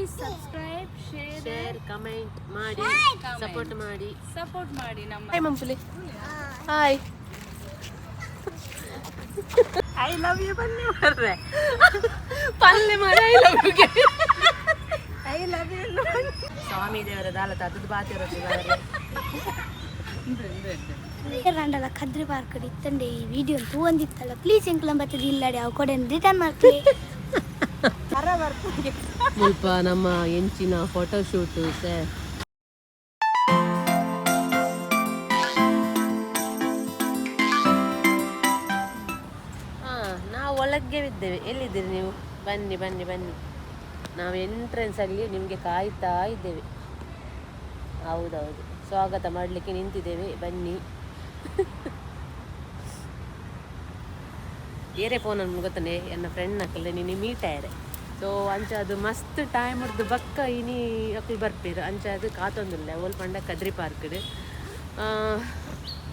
Please subscribe, share, comment ಮಾಡಿ, support ಮಾಡಿ. Support ಮಾಡಿ ನಮ್ಮ. ಹಾಯ್ ಮಂಪುಲಿ, ಹಾಯ್. I love you ಬನ್ನಿ ಬರ್ರೆ. ಪಲ್ಲೆ ಮಾಡಿ I love you. I love you. ಸ್ವಾಮಿ ದೇವರ ದಾಲತ ಅದು ಬಾತಿರೋ. ರಂಡಲ ಕದ್ರಿ ಪಾರ್ಕ್ ಇತ್ತಂಡೆ ಈ ವಿಡಿಯೋ ತೂವಂದಿತ್ತಲ್ಲ, ಪ್ಲೀಸ್ ಎಂಕ್ಲಂ ಬತ್ತದ ಇಲ್ಲಡೆ ಅವು ಕೊಡೆ ರಿಟರ್ನ್ ಮಾಡ್ತೀವಿ. ಮುಲ್ಪ ನಮ್ಮ ಎಂಚಿನ ಫೋಟೋ ಶೂಟ್ ಸೆ. ಹಾ, ನಾವು ಒಳಗೆ ಇದ್ದೇವೆ. ಎಲ್ಲಿದ್ದೀರಿ ನೀವು? ಬನ್ನಿ ಬನ್ನಿ ಬನ್ನಿ. ನಾವು ಎಂಟ್ರೆನ್ಸ್ ಅಲ್ಲಿ ನಿಮಗೆ ಕಾಯ್ತಾ ಇದ್ದೇವೆ. ಹೌದೌದು, ಸ್ವಾಗತ ಮಾಡಲಿಕ್ಕೆ ನಿಂತಿದ್ದೇವೆ, ಬನ್ನಿ. ಏರೇ ಫೋನ್ ಅನ್ನು ಗೊತ್ತಾನೆ ಎನ್ನ ಫ್ರೆಂಡ್ ನಕಲೆ ನೀನು ಮೀಟ್ ಆಯರೆ. ಸೊ ಅಂಚ ಅದು ಮಸ್ತ್ ಟೈಮ್ ಹಿಡ್ದು ಬಕ್ಕ ಇನಿ ಅಕ್ಲು ಬರ್ಪೇರು. ಅಂಚ ಅದು ಕಾತೊಂದಿಲ್ಲ. ಓಲ್ ಪಂಡ ಕದ್ರಿ ಪಾರ್ಕ್ಡ್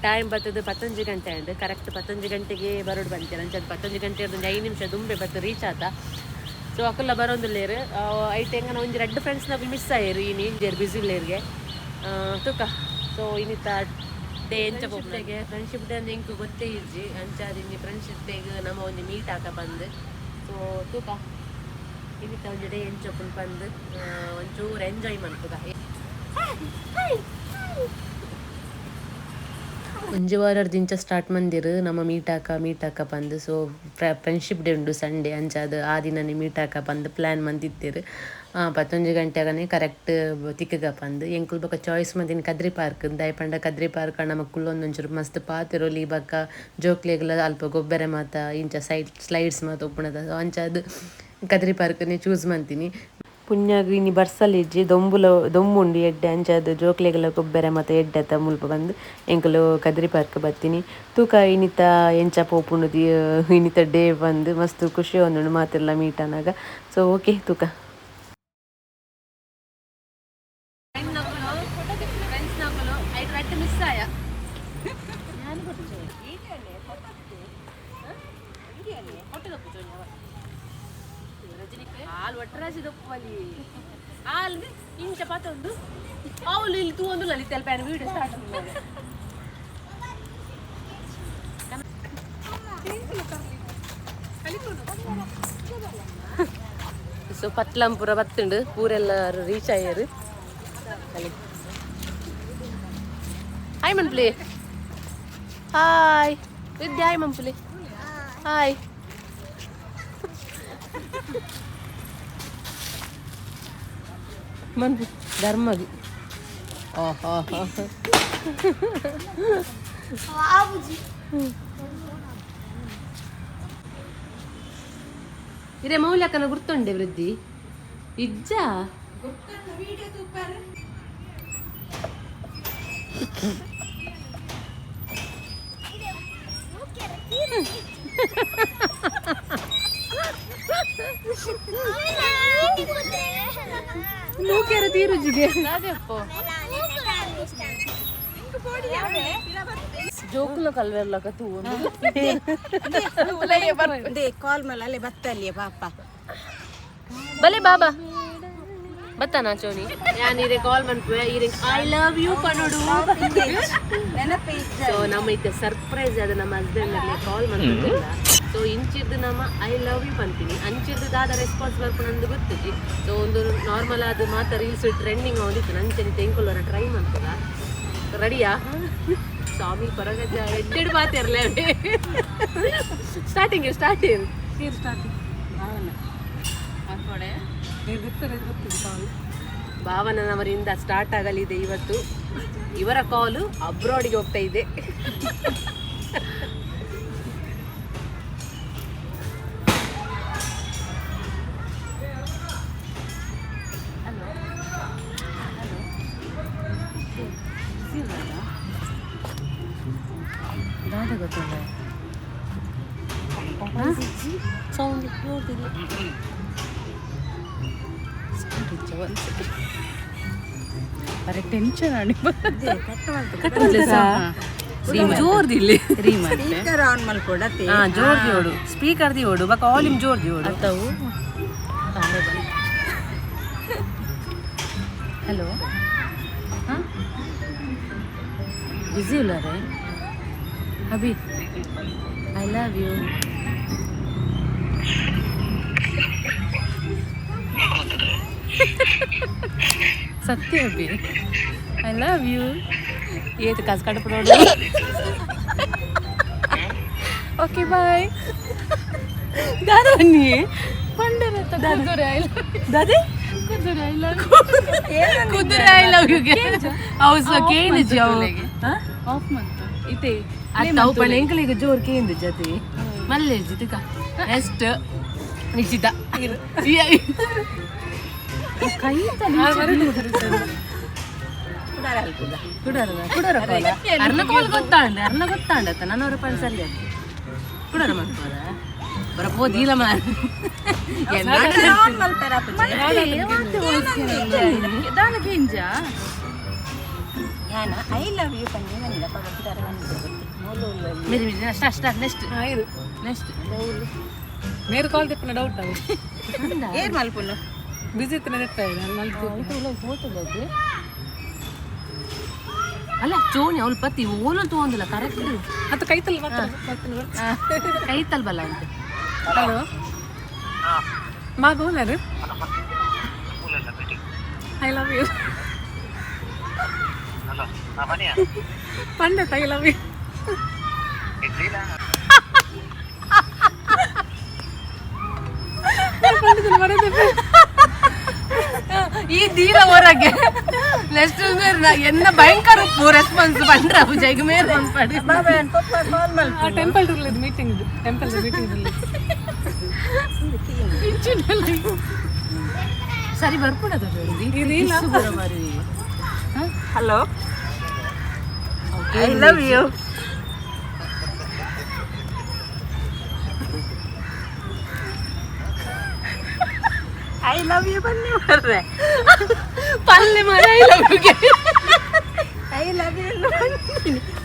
ಟೈಮ್ ಬರ್ತದೆ 11 ಗಂಟೆ ಅಂಡ್ ಕರೆಕ್ಟ್ 11 ಗಂಟೆಗೆ ಬರೋಡು ಬಂತೀರ. ಅಂಚ ಅದು 11 ಗಂಟೆ ಒಂದು 5 ನಿಮಿಷ ದುಂಬೆ ಬತ್ತು ರೀಚ್ ಆತ. ಸೊ ಅಕುಲ್ಲ ಬರೋಂದಿಲ್ಲೇರು. ಐಟ್ ಹೆಂಗನ ಒಂಜಿ ರಡ್ಡ್ ಫ್ರೆಂಡ್ಸ್ ನಕುಲು ಮಿಸ್ ಆಯರು. ಇನಿ ಇಂಜೇರು ಬಿಸಿ ಇಲ್ಲೇರ್ಗೆ ತುಕ. ಸೊ ಇನ್ನಿತ ಡೇ ಎಂಚ ಡೇಗೆ, ಫ್ರೆಂಡ್ಶಿಪ್ ಡೇ ಅಂದ್ರೆ ಎಂಕ್ ಗೊತ್ತೇ ಇಜ್ಜಿ. ಅಂಚಾದ್ ಇನಿ ಫ್ರೆಂಡ್ಶಿಪ್ ಡೇಗ್ ನಮ್ಮ ಒಂಜಿ ಮೀಟ್ ಆಕ ಬಂದು. ಸೊ ತೂಕ, ಇನ್ನಿತ ಒಂಜಿ ಡೇ ಎಂಚ ಬಂದು ಒಂಚೂರು ಎಂಜಾಯ್ ಮನ್ಪುಗ. ಒಂಜಿ ವಾರರ್ದಿಂಚ ಸ್ಟಾರ್ಟ್ ಮಂದಿರು ನಮ್ಮ ಮೀಟ್ ಆಕ ಮೀಟ್ ಆಕ ಬಂದು. ಸೊ ಫ್ರೆಂಡ್ಶಿಪ್ ಡೇ ಉಂಡು ಸಂಡೇ, ಅಂಚಾದ್ ಆ ದಿನನೇ ಮೀಟ್ ಆಕ ಬಂದು ಪ್ಲ್ಯಾನ್ ಮಂದಿತ್ತೇರು. 11 ಗಂಟೆಗನೆ ಕರೆಕ್ಟ್ ತಿಕ್ಕಗ ಪಂದು. ಎಂಕುಲು ಬೊಕ ಚಾಯ್ಸ್ ಮಂದಿನ ಕದ್ರಿ ಪಾರ್ಕ್. ದಾಯೆ ಪಂಡ ಕದ್ರಿ ಪಾರ್ಕ್ ನಮ್ಮ ಕುಲ್ಲೊಂದೊಂಚೂರು ಮಸ್ತ್ ಪಾತೆರೊಲಿ, ಬೊಕ್ಕ ಜೋಕ್ಲೆಗ್ಲ ಅಲ್ಪ ಗೊಬ್ಬರ ಮಾತ ಇಂಚ ಸೈಡ್ ಸ್ಲೈಡ್ಸ್ ಮಾತ ಉಪ್ಪುನದ. ಸೊ ಅಂಚಾದ್ ಕದ್ರಿ ಪಾರ್ಕ್ನೇ ಚೂಸ್ ಮಂತೀನಿ. ಪುಣ್ಯಾಗ್ ಇನಿ ಬರ್ಸಲಿಜ್ಜಿ, ದೊಂಬುಲ ದೊಂಬುಂಡು ಎಡ್ಡೆ. ಅಂಚಾದ್ ಜೋಕ್ಲೆಗ್ಲ ಗೊಬ್ಬರ ಮಾತ ಎಡ್ಡೆ ಮುಲ್ಪ ಬಂದು ಎಂಕುಲು ಕದ್ರಿ ಪಾರ್ಕ್ ಬತ್ತೀನಿ. ತೂಕ, ಇನ್ನಿತ ಎಂಚ ಪೋಪುಂಡು ಇನ್ನಿತ ಡೇ ಬಂದು. ಮಸ್ತ್ ಖುಷಿ ಒಂದುಂಡು ಮಾತೆಲ್ಲ ಮೀಟ್ ಆನಾಗ. ಸೊ ಓಕೆ, ತೂಕ. ಫ್ರೆಂಡ್ಸ್ ನಕುಲು ಐಟ್ ರಡ್ಡ್ ಮಿಸ್ ಆಯ. ನಾನು ಹಾಲು ಒಟ್ಟರಾಜಿ ದೊಪ್ಪಲಿ ಹಾಲು ಇಂಚ ಪಾತೊಂದು ಅವಳು ಇಲ್ಲಿ ತೂವೊಂದು ಲಲಿತ ಪ್ಯಾನ್ ವಿಡಿಯೋ ಸ್ಟಾರ್ಟ್. ಸೊ ಪತ್ಲಂಪುರ ಬತ್ತುಂಡು, ಪೂರೆಲ್ಲ ರೀಚ್ ಆಯರು ಅಲ್ಲಿ. ಹಾಯ್ ಮನ್ಪ್ಲಿ, ಹಾಯ್ ವಿದ್ಯಾ, ಹಾಯ್ ಮಂಪುಲಿ, ಹಾಯ್. ಮನ್ಪು ಧರ್ಮಗಿ. ಓಹೋ. ಆಬುಜಿ. ಇರೇ ಮೌಲ್ಯಕ್ಕನ ಗುರ್ತುಂಡೆ ವೃದ್ಧಿ ಇಜ್ಜ. ನೂಕೆರ ತೀರುಜಿಗೆ ಜೋಕುಲ ಕಲ್ವೆರ್ಲಕ ತೂ. ಕಾಲ್ ಮಲ್ಲ ಬತ್ತಲ್ಲಿಯ ಪಾಪ. ಬಲೆ ಬಾಬಾ ಬತ್ತಾನಾ ಚೋನಿ. ಯಾನ್ ಇರೆ ಕಾಲ್ ಮನ್ಪುವೆ, ಇರೆ I love you ಪನೋಡು. ನೆನಪೇ. ಸೊ ನಮ್ಮ ಇತ್ತೆ ಸರ್ಪ್ರೈಸ್ ಅದು ನಮ್ಮ ಹಸ್ಬೆಂಡ್ ಕಾಲ್ ಮನ್ಪುದಿಲ್ಲ. ಸೊ ಇಂಚಿರ್ದು ನಮ್ಮ I love you ಪನ್ಪಿನಿ, ಅಂಚಿರ್ದು ದಾದ ರೆಸ್ಪಾನ್ಸ್ ಬರ್ಪುಂಡು ನಂದು ಗೊತ್ತಿಜ್ಜಿ. ಸೊ ಒಂದು ನಾರ್ಮಲ್ ಆದ ಮಾತ ರೀಲ್ಸ್ ಟ್ರೆಂಡಿಂಗ್ ಆವೊಂದಿತ್ತು. ನಂಚನೆ ತೆಂಕುಲರ ಟ್ರೈ ಮನ್ಪುಗ. ರೆಡಿಯಾ ಸ್ವಾಮಿ ಕೊರಗಜ್ಜ? ಎಡ್ಡೆಡ್ ಮಾತಿರ್ಲೆ. Starting starting. ಭಾವನ ಭಾವನವರಿಂದ ಸ್ಟಾರ್ಟ್ ಆಗಲಿದೆ ಇವತ್ತು. ಇವರ ಕಾಲು ಅಬ್ರಾಡಿಗೆ ಹೋಗ್ತಾ ಇದೆ. ದಾದ ಗೊತ್ತಿಲ್ಲ. ಸೌಂಡ್ ನೋಡ್ತಿಲ್ಲ. ಸೌಂಡ್. ಅರೆ, ಟೆನ್ಷನ್ ಆಂಡ್. ಜೋರ್ದಿಲ್ಲಿ. ಸ್ಪೀಕರ್ ಆನ್ ಮಲ್ಕೊಡತ್ತೆ. ಹಾ, ಜೋರ್ ದಿಯೋಡು, ಸ್ಪೀಕರ್ ದಿಯೋಡು, ಬಕ ವಾಲ್ಯೂಮ್ ಜೋರ್ ದಿಯೋಡು. ಅತ್ತವು. ಹಲೋ, ಹಾಂ ಬಿಸಿ ಉಲ್ಲಾರೆ Abhi, I love you. ಸತ್ಯ ಅಭಿ, I love you. ಏತ್ ಕಾಸು ಕಡಪಡೋಡು. Okay bye. ದಾದ ಪಂಡರ ಕುದುರೆ I love, ದಾದೆ ಕುದುರೆ I love, ಕುದುರೆ I love you. ಅವು ಕೇಂದ್ರ ಅವು ಆಫ್ ಮಂತು ಇತ್ತೆ. ಅವು ಪಂಡ ಎಂಕಲಿಗೆ ಜೋರು ಕೇಂದ್ರ ಜೊತೆ ಮಲ್ಲೆ ಜಿತಕ. ನೆಕ್ಸ್ಟ್ ನಿಶ್ಚಿತ. ಕೈ ಕುಡರ ಕುಡರ ಅರ್ನ ಕೋಲ್ ಗೊತ್ತಾಂಡ, ಅರ್ನ ಗೊತ್ತಾಂಡತ್ತ ನನ್ನ ರೂಪಾಯಿ ಸರಿ ಅದು ಕುಡರ ಮಾಡ್ಬೋದ ಬರ ಪೋದಿಲ್ಲ ಮಾರ. ದಾನ గింಜ. ಯಾನ I love you ಪನ್ನಿ ನಂಗೆ ಪಗ ಮಿರಿ ಮಿರಿ ಸ್ಟಾರ್ಟ್ ಸ್ಟಾರ್ಟ್ ನೆಕ್ಸ್ಟ್. ಇದು ನೆಕ್ಸ್ಟ್. ಮೇರು ಕಾಲ್ ತಿಪ್ಪನ ಡೌಟ್ ಅವು. ಏರ್ ಮಲ್ಪುನು. ಬಿಸಿ ಇತ್ತು ನೆನಪ. ಅಲ್ಲ ಚೋಣಿ ಅವಳು ಪತಿ ಓಲು ತಗೊಂದಿಲ್ಲ ಕರೆಕ್ಟ್. ಅದು ಕೈತಲ್ ಮತ್ತೆ. ಕೈ ತಲ್ಬಲ್ಲ ಅಂತ. ಹಲೋ, ಮಾ bowler, I love you Pandit, I love you. ಈ ದೀರ ಹೊರಗೆ ನೆಕ್ಸ್ಟ್ ಎನ್ನ ಭಯಂಕರ ರೆಸ್ಪಾನ್ಸ್ ಪಂಡ್ರ ಜೈಗ ಮೇರೆ. ಬಾಬಾ ಪಪ್ಪ ಕಾಲ್ ಮಲ್ಪ. ಆ ಟೆಂಪಲ್ ಇದು ಮೀಟಿಂಗ್, ಇದು ಟೆಂಪಲ್ ಮೀಟಿಂಗ್. ಸರಿ ಬರ್ಪುಣದ. Hello, I love you. I love you ಬನ್ನಿ ಬರ್ರೆ. ಪಲ್ಲೆ ಮರ I love you. I love you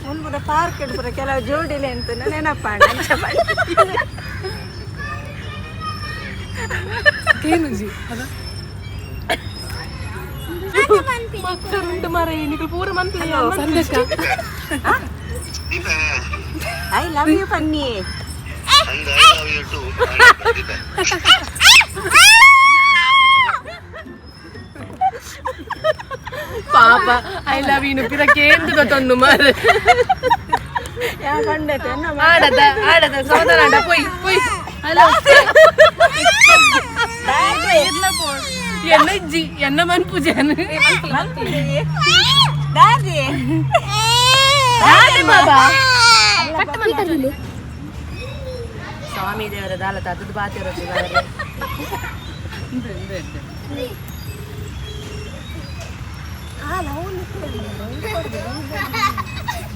ಮುನ್ಪುರ ಪಾರ್ಕ್ ಪೂರ ಕೆಲವು ಜೋಡಿಲೆ ಅಂತ ನೆನಪಾಂಡ. ಕೇನುಜಿ ಅದ. ಮಕ್ಕಳುಂಟು ಮರ ನಿಕಲ್ ಪೂರ ಮನ್ಪುಲೆ. ಸಂದೇಶ. I love you Panni. And I love you too. ಪಾಪ I love you ಪಿರ ಕೇಂದ್ರ ಗೊತ್ತೊಂದು ಮರ. ಯಾ ಪಂಡತೆ. ಆಡದ ಆಡದ ಸಮಾಧಾನ ಆಡ ಪೊಯ್ ಪೊಯ್. ಹಲೋ, ಎನ್ನ ಇಜ್ಜಿ ಎನ್ನ ಮನ್ಪುಜಾನು. ದಾದಿ. ಬಾಬಾ ಸ್ವಾಮಿ ದೇವರ ದಾಲತ ಅದು ಬಾತಿರೋದು.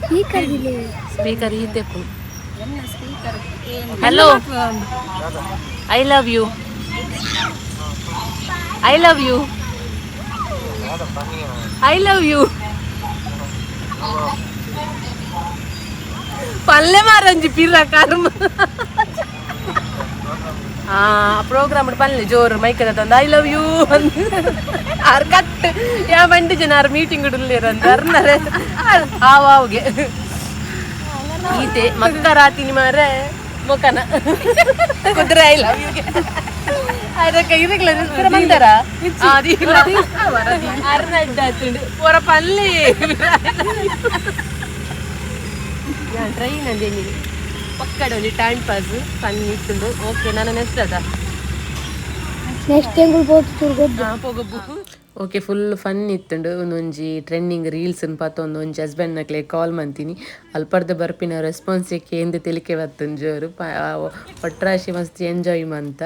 ಸ್ಪೀಕರ್ ಇಲ್ಲಿ. Speaker ಈತೆಪ್ಪು. Hello, I love you, I love you, I love you. ಪಲ್ಲೆ ಮಾರಂಜಿ ಪಿರ ಕರ್ಮ. ಆ ಪ್ರೋಗ್ರಾಮ್ ಪಲ್ಲೆ ಜೋರು ಮೈಕದ ತಂದು I love you are cut yeah ಬಂಡಿ ಜನ ಆರ್ ಮೀಟಿಂಗ್ ಇಡಲಿರಂತ ಅರ್ನರೆ ಆವಾವ್ಗೆ ಈತೆ ಮಕ್ಕರಾತಿನಿ ಮಾರೆ ಮೊಕನ ಕುದುರೆ I love ಯುಗೆ ಅದಕ್ಕೆ ಇದಕ್ಲ ಮಂದರ ಅರ್ನಡ್ಡಾತುಂಡು ಪೊರ ಪಲ್ಲೆ. ಟ್ರೈನ್ ಅಲ್ಲಿ ಪಕ್ಕಡ ಒಂಜಿ ಟೈಮ್ ಪಾಸ್ ಫನ್ ಇತ್ತುಂಡು. ಓಕೆ, ನಾನು ನೆಕ್ಸ್ಟ್ ಅದ. ನೆಕ್ಸ್ಟ್ ತಿಂಗಳು ಪೋತು. ಪೋಗಬ್ಬು. ಓಕೆ, ಫುಲ್ ಫನ್ ಇತ್ತುಂಡು. ಒಂದೊಂಜಿ ಟ್ರೆಂಡಿಂಗ್ ರೀಲ್ಸ್ ಪತ್ತೊಂದು ಒಂಜಿ ಹಸ್ಬೆಂಡ್ ನಕ್ಲೆ ಕಾಲ್ ಮಂತೀನಿ. ಅಲ್ಪರ್ದ ಬರ್ಪಿನ ರೆಸ್ಪಾನ್ಸ್ ಕೇಂದ್ರ ತಿಳಿಕೆ ಬತ್ತುಂಡು ಜೋರು. ಒಟ್ರಾಶಿ ಮಸ್ತ್ ಎಂಜಾಯ್ ಮಂತ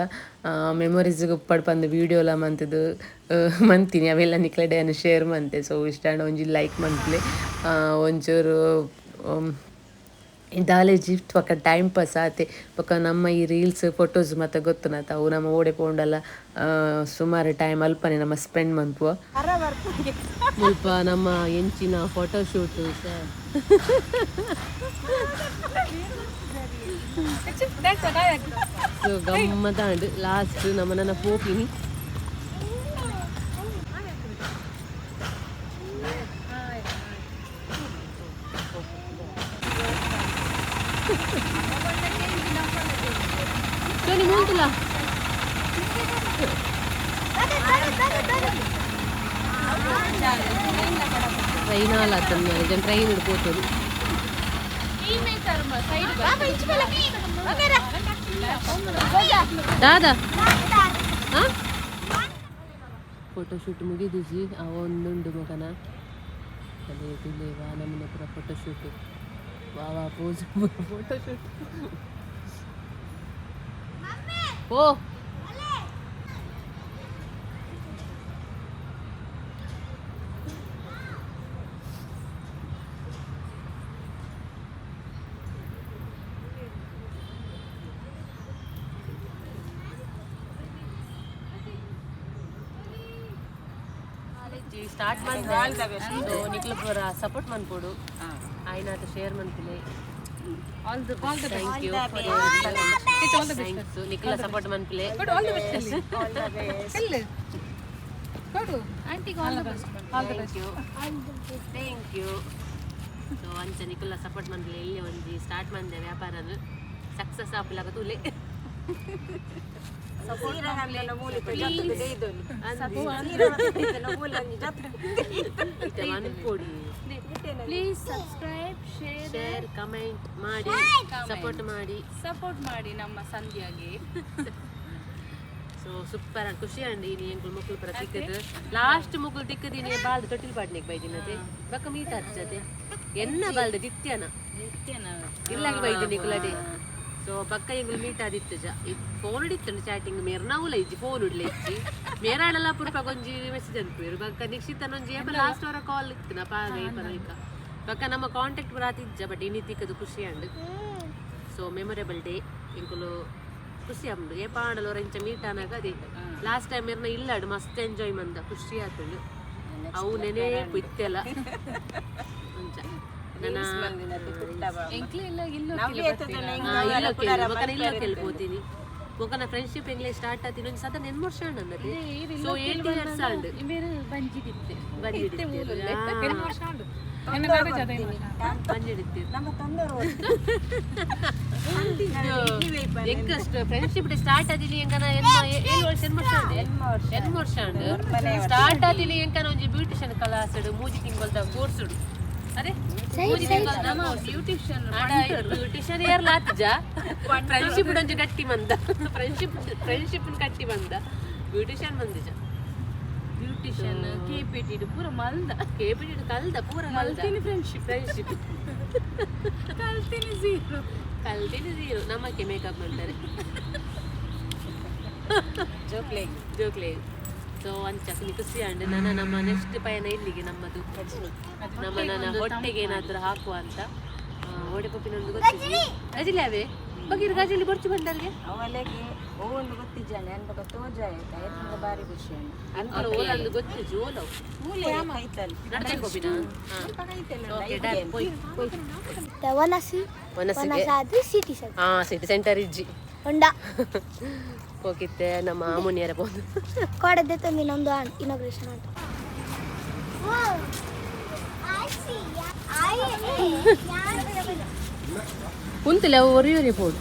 ಮೆಮೊರೀಸ್ಗೆ ಉಪ್ಪಡ್ ಪಂದು ವೀಡಿಯೋಲ ಮಂತದು ಮಂತೀನಿ. ಅವೆಲ್ಲ ನಿಕ್ಲೆಡೆ ಶೇರ್ ಮಂತೆ. ಸೊ ಇಷ್ಟ ಒಂಜಿ ಲೈಕ್ ಮಂತ್ಲೆ ಒಂಚೂರು. ದಾಲೆ ಜಿಫ್ಟ್ ಬೊಕ ಟೈಮ್ ಪಾಸ್ ಆತೆ. ಬೊಕ ನಮ್ಮ ಈ ರೀಲ್ಸ್ ಫೋಟೋಸ್ ಮತ್ತೆ ಗೊತ್ತುನತ ಅವು ನಮ್ಮ ಓಡೆ ಪೋಂಡಲ ಸುಮಾರು ಟೈಮ್ ಅಲ್ಪನೆ ನಮ್ಮ ಸ್ಪೆಂಡ್ ಮನ್ಪುವ. ಮುಲ್ಪ ನಮ್ಮ ಎಂಚಿನ ಫೋಟೋ ಶೂಟ್. ಸೊ ಗಮ್ಮದಾಂಡ್. ಲಾಸ್ಟ್ ನಮ್ಮ ನನ್ನ ಪೋಪಿನಿ. ಟ್ರೈನ್ ಆಲತ್ತಂದು ಜನ ಟ್ರೈನ್ ಪೋತದು. ದಾದಾ ಫೋಟೋಶೂಟ್ ಮುಗಿದಿಜಿ ಆ ಒಂದುಂಡು ಮಗನ ಅದೇ ವಾ ನಮ್ಮನೆ ಪೂರ ಫೋಟೋಶೂಟ್ ವಾ ವಾ ಪೋಸ್ ಫೋಟೋಶೂಟ್ ಓ ಸ್ಟಾರ್ಟ್ ಮಂದೆ ನಿಕ್ಲ ಪೂರ ಸಪೋರ್ಟ್ ಮನ್ಪೊಡು ಆಯ್ನಾತ ಶೇರ್ ಮನ್ಪುಲೆ. All the all the thank you. All the thanks ನಿಕ್ಲ support ಮನ್ಪುಲೆ. Good all the best. ಎಲ್ಲಿ ಕೊಡು ಆಂಟಿಗೆ all the best, all the best. Thank you. So ಅಂಚ ನಿಕುಲ್ಲ ಸಪೋರ್ಟ್ ಮನ್ಪುಲೆ. ಇಲ್ಲಿ ಒಂಜಿ ಸ್ಟಾರ್ಟ್ ಮಂದೆ ವ್ಯಾಪಾರನು ಸಕ್ಸಸ್ ಆಪುಲಾಗ ತೂಲೆ. ಮನ್ಪೊಡಿ. Please subscribe, share, share, comment ಮಾಡಿ, ಸಪೋರ್ಟ್ ಮಾಡಿ. ಸಪೋರ್ಟ್ ಮಾಡಿ ನಮ್ಮ ಸಂಧ್ಯಾಗೆ. ಸೊ ಸೂಪರ್ ಖುಷಿ ಅಂడి ಇನಿ ಎಂಕುಲು ಮುಕ್ಕುಲು ಪೂರ ತಿಕ್ಕದು ಲಾಸ್ಟ್ ಮುಕ್ಕುಲು ತಿಕ್ಕದಿನಿ ಬಾಲ್ದ ತೊಟ್ಟಿಲ್ ಪಾಡ್ನಿಕ್ ಬೈದಿನತೆ ಬೊಕ್ಕ ಮೀಟ್ ಆತ್ಜತೆ ಎನ್ನ ಬಾಲ್ದ ದಿತ್ಯನ ಇಲ್ಲಾಗ ಬೈದಿನಿ ನಿಕುಲಡೆ. ಸೊ ಬಕ್ಕ ಎಂಕುಲು ಮೀಟ್ ಆದಿತ್ತಜ ಫೋನ್ ಇತ್ತಂಡು ಚಾಟಿಂಗ್ ಮೇರ್ನ ಇಜ್ಜಿ ಫೋನ್ ಉಡ್ಲೆ ಇಜ್ಜಿ ಮೇರಾಡಲ ಪುರ್ಪ ಕೊಂಜಿ ಮೆಸೇಜ್ ಅನ್ಪೇರು ಬಕ್ಕ ನಿಕ್ಷಿತನ ಒಂಜಿ ಏಪ ಲಾಸ್ಟ್ ವರ ಕಾಲ್ ಇತ್ತು ನಾ ಪಾಗ ಏಪನ ಇಕ್ಕ ಬಕ್ಕ ನಮ್ಮ ಕಾಂಟ್ಯಾಕ್ಟ್ ಪೂರ ಆತಿಜ್ಜ ಬಟ್ ಇನಿ ತಿಕ್ಕದು ಖುಷಿ ಅಂಡ್. ಸೊ ಮೆಮೊರೇಬಲ್ ಡೇ ಎಂಕುಲು ಖುಷಿ ಆಪುಂಡು ಏಪ ಆಂಡಲ ಇಂಚ ಮೀಟ್ ಆನಾಗ. ಅದೇ ಲಾಸ್ಟ್ ಟೈಮ್ ಮೇರ್ನ ಇಲ್ಲಾಡು ಮಸ್ತ್ ಎಂಜಾಯ್ ಮಂದ ಖುಷಿ ಆತುಂಡು. ಅವು ನೆನೆ ಇತ್ತೆಲ್ಲ ಅಂಚ ನನ್ನ ಎಂಕ್ಲೆ ಇಲ್ಲ ಇಲ್ಲ. ಇಲ್ಲೋ ಪೋತೀನಿ ಮೊಕನ ಫ್ರೆಂಡ್ಶಿಪ್ ಎಂಗ್ಲೇ ಸ್ಟಾರ್ಟ್ ಆತಿನ ಒಂಜಿ ಸದನ್ ಎನ್ ವರ್ಷ ಆಂಡ್ ಅನ್ನತೆ. ಸೊ 8 ಇಯರ್ಸ್ ಆಂಡ್. ಬೇರೆ ಬಂಜಿದಿತ್ತೆ. ಎನ್ ವರ್ಷ ಉಂಡು ಎನ್ನ ಮ್ಯಾರೇಜ್ ಅದ ಎನ್ ವರ್ಷ. ಬಂಜಿಡಿತ್ತೀರ್. ನಮ್ಮ ತೊಂದರೆ. ಎಂಕ್ ಫ್ರೆಂಡ್ಶಿಪ್ ಸ್ಟಾರ್ಟ್ ಆದಿಲಿ ಎಂಕನ ಎನ್ಮ ಏಳು ವರ್ಷ ಎನ್ ವರ್ಷ ಆಂಡ್ ಎನ್ ವರ್ಷ ಆಂಡ್ ಸ್ಟಾರ್ಟ್ ಆದಿಲಿ ಎಂಕನ ಒಂಜಿ ಬ್ಯೂಟಿಷಿಯನ್ ಕ್ಲಾಸ್ ಮೂಜಿ ತಿಂಗಳ್ದ ಕೋರ್ಸ್ ಅರೆ ಮೂಜಿ ತಿಂಗಳ್ದ ಬ್ಯೂಟಿಷಿಯನ್. ಬ್ಯೂಟಿಷಿಯನ್ ಏರ್ಲ ಆತ್ಜ ಫ್ರೆಂಡ್ಶಿಪ್ ಒಂಜಿ ಗಟ್ಟಿ ಮಂದ ಫ್ರೆಂಡ್ಶಿಪ್ ಫ್ರೆಂಡ್ಶಿಪ್ ಕಟ್ಟಿ ಬಂದ ಬ್ಯೂಟಿಷಿಯನ್ ಬಂದಿಜ. ಬ್ಯೂಟಿಷಿಯನ್ ಕೆಪಿಟಿ ಪೂರ ಮಲ್ದ. ಕೆಪಿಟಿ ಕಲ್ದ ಪೂರ ಮಲ್ತಿನಿ ಫ್ರೆಂಡ್ಶಿಪ್. ಫ್ರೆಂಡ್ಶಿಪ್. ಕಲ್ತಿನಿ ಝೀರೋ. ಕಲ್ತಿನಿ ಝೀರೋ. ನಮ್ಮಕ್ಕೆ ಮೇಕಪ್ ಮಾಡ್ತಾರೆ. ಜೋಕ್ಲೆ. ಜೋಕ್ಲೆ. ಸೊ ಅಂಚ ಖುಷಿ ಅಂಡ್ ನನ್ನ ನಮ್ಮ ನೆಕ್ಸ್ಟ್ ಪಯಣ ಇಲ್ಲಿಗೆ ನಮ್ಮದು ನಮ್ಮ ನನ್ನ ಹೊಟ್ಟೆಗೆ ಏನಾದರೂ ಹಾಕುವ ಅಂತ ಓಡೆ ಪಪ್ಪಿನೊಂದು ಗೊತ್ತಿದೆ ಗಜಿಲಿ ಅವೇ ಬಗೀರ್ ಗಜಿಲಿ ಬೊರ್ಚು ಬಂದಲ್ಗೆ. ಅವಲೆಗೆ ಒಂದು ಗೊತ್ತಿದ್ದಾನೆ ಅನ್ಬಕ ತೋಜ ಆಯ್ತಾ ಎತ್ತುಂಗ ಬಾರಿ ಖುಷಿ. ಅಂಕಲ್ ಓಲಂದು ಗೊತ್ತಿಜ್ಜು ಓಲವು ಮೂಲೆ ಕೈತಲ್. ನಡ್ಚೆ ಪಪ್ಪಿನ. Okay done ಪೋಯ್. ವನಸು. ವನಸಿಗೆ. ವನಸ ಅದು ಸಿಟಿ ಸೆಂಟರ್. ಹಾ ಸಿಟಿ ಸೆಂಟರ್ ಇಜ್ಜಿ. ಹೊಂಡ. ಹೋಗಿತ್ತೆ ನಮ್ಮ ಆಮುನಿಯರ ಬೋದು. ಕೋಡದ್ದೆ ತಂದಿನ ಒಂದು ಇನಾಗ್ರೇಷನ್ ಅಂತ. ಕುಂತಲೆ ಅವು ಒರಿಯೋರಿ ಪೋಡು.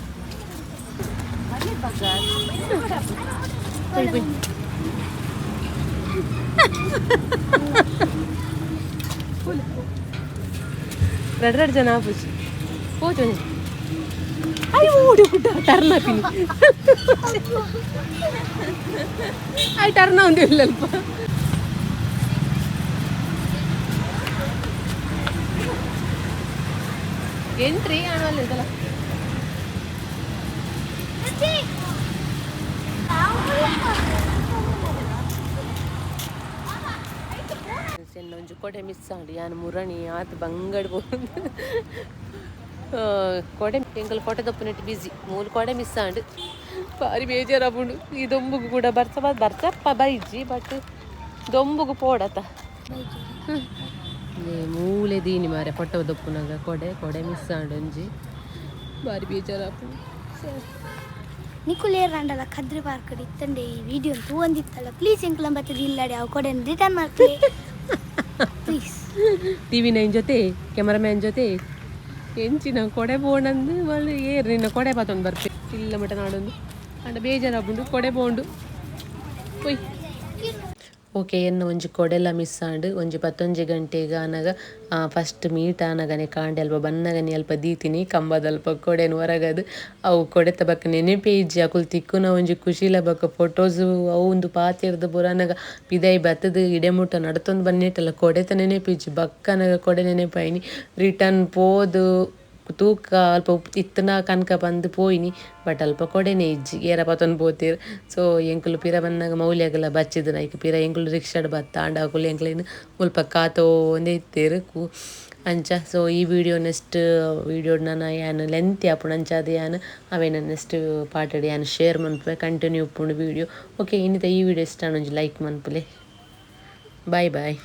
ರಡ್ ರಡ್ ಜನ ಆಪುಜಿ ಪೋಚು ಅಯ್ಯೋ ಓಡಿ ಪುಟ್ಟ ಟರ್ನ್ ಹಾಪಿನಿ I turn ಒಂದು ಇಲ್ಲಲ್ಪ. ಎಂಟ್ರಿ ಆಣಲ್ಲ ಇದಲ್ಲ. ಎನ್ನ ಒಂಜಿ ಕೊಡೆ ಮಿಸ್ ಆಂಡ್ ಯಾನ್ ಮುರಣಿ ಆತ್ ಬಂಗಡ್ ಪೋಂದು ಕೊಡೆ ಎಂಕಲ್ ಫೋಟೋ ದಪ್ಪುನೆಟ್ ಬಿಸಿ ಮೂಲು ಕೊಡೆ ಮಿಸ್ ಆಂಡ್ ಬಾರಿ ಬೇಜಾರಾಪುಂಡು. ಈ ದೊಂಬುಗು ಕೂಡ ಬರ್ಸ ಬರ್ಸಪ್ಪ ಬೈಜಿ ಬಟ್ ದೊಂಬುಗು ಪೋಡತ ಮೂಲೆ ದೀನಿ ಮಾರೆ ಫೋಟೋ ದಪ್ಪುನಾಗ ಕೊಡೆ ಕೊಡೆ ಮಿಸ್ ಆಂಡ್ ಒಂಜಿ ಬಾರಿ ಬೇಜಾರಾಪುಂಡು. ನಿಕುಲ್ ಏರಾಂಡಲ ಕದ್ರಿ ಪಾರ್ಕ್ ಇತ್ತಂಡೆ ಈ ವಿಡಿಯೋ ತೂವೊಂದಿತ್ತಲ್ಲ ಪ್ಲೀಸ್ ಎಂಕುಲಂ ಬತ್ತದ ಇಲ್ಲಡೆ ಅವು ಕೊಡೆ ರಿಟರ್ನ್ ಮಾಡ್ತೀವಿ ಪ್ಲೀಸ್. ಟಿವಿ ನೈನ್ ಜೊತೆ ಕ್ಯಾಮರಾಮ್ಯಾನ್ ಜೊತೆ ಎಂಚಿನ ಕೊಡೆ ಬೋಂಡಂದು ಮಳ್ಳಿ ಏರ್ ನಿನ್ನ ಕೊಡೆ ಪಾತೊಂದು ಬರ್ಪೆ ಇಲ್ಲ ಮಟ ನಾಡೊಂದು ಅಂಡ ಬೇಜಾರಾಪುಂಡು ಕೊಡೆ ಬೋಂಡು ಪೊಯ್. ಓಕೆ, ಎನ್ನ ಒಂಜಿ ಕೊಡೆಲ ಮಿಸ್ ಆಂಡ್. ಒಂಜಿ 11 ಗಂಟೆಗೆ ಆನಗ ಫಸ್ಟ್ ಮೀಟ್ ಆನಗನೆ ಕಾಂಡೆ ಅಲ್ಪ ಬನ್ನಗನೆ ಅಲ್ಪ ದೀತಿನಿ ಕಂಬದಲ್ಪ ಕೊಡೆನ್ ಹೊರಗದು. ಅವು ಕೊಡೆತ ಬಕ್ಕ ನೆನಪೇ ಇಜ್ಜಿ. ಅಕುಲು ತಿಕ್ಕುನ ಒಂಜಿ ಖುಷಿಲ ಬಕ್ಕ ಫೋಟೋಸ್ ಅವು ಒಂದು ಪಾತೆರ್ದ್ ಪುರಾನಗ ಪಿದೈ ಬತ್ತದು ಇಡೆ ಮುಟ್ಟ ನಡತೊಂದು ಬನ್ನಿಟ್ಟಲ್ಲ ಕೊಡೆತ ನೆನಪಿಜ್ಜಿ. ಬಕ್ಕನಗ ಕೊಡೆ ನೆನಪಾಯಿನಿ. ರಿಟರ್ನ್ ಪೋದು ತೂಕ ಅಲ್ಪ ಇತ್ತನ ಕನಕ ಬಂದು ಪೋಯಿನಿ, ಬಟ್ ಅಲ್ಪ ಕೊಡೆನೇ ಇಜ್ಜಿ. ಏರ ಪತೊಂದು ಪೋತೀರ್. ಸೊ ಎಂಕುಲು ಪಿರ ಬನ್ನಗ ಮೌಲ್ಯಗಲ ಬಚ್ಚಿದ್ ಐಕ್ ಪಿರ ಎಂಕುಲು ರಿಕ್ಷಾಡ್ ಬತ್ತ ಆಂಡ ಅಕುಲು ಎಂಕ್ಲೆನ್ ಮುಲ್ಪ ಕಾತೋಂದೇ ಇತ್ತೆರ್ ಅಂಚ. ಸೊ ಈ ವಿಡಿಯೋ ನೆಕ್ಸ್ಟ್ ವಿಡಿಯೋ ನನ ಯಾನ್ ಲೆಂತ್ ಆಪುಂಡು. ಅಂಚಾದ್ ಯಾನ್ ಅವೇನ ನೆಕ್ಸ್ಟ್ ಪಾರ್ಟೆಡ್ ಯಾನ್ ಶೇರ್ ಮನ್ಪುವೆ, ಕಂಟಿನ್ಯೂ ಉಪ್ಪುಂಡು ವಿಡಿಯೋ. ಓಕೆ, ಇನ್ನಿತ ಈ ವಿಡಿಯೋ ಇಷ್ಟ ಒಂಜಿ ಲೈಕ್ ಮನ್ಪುಲೆ. Boy boy.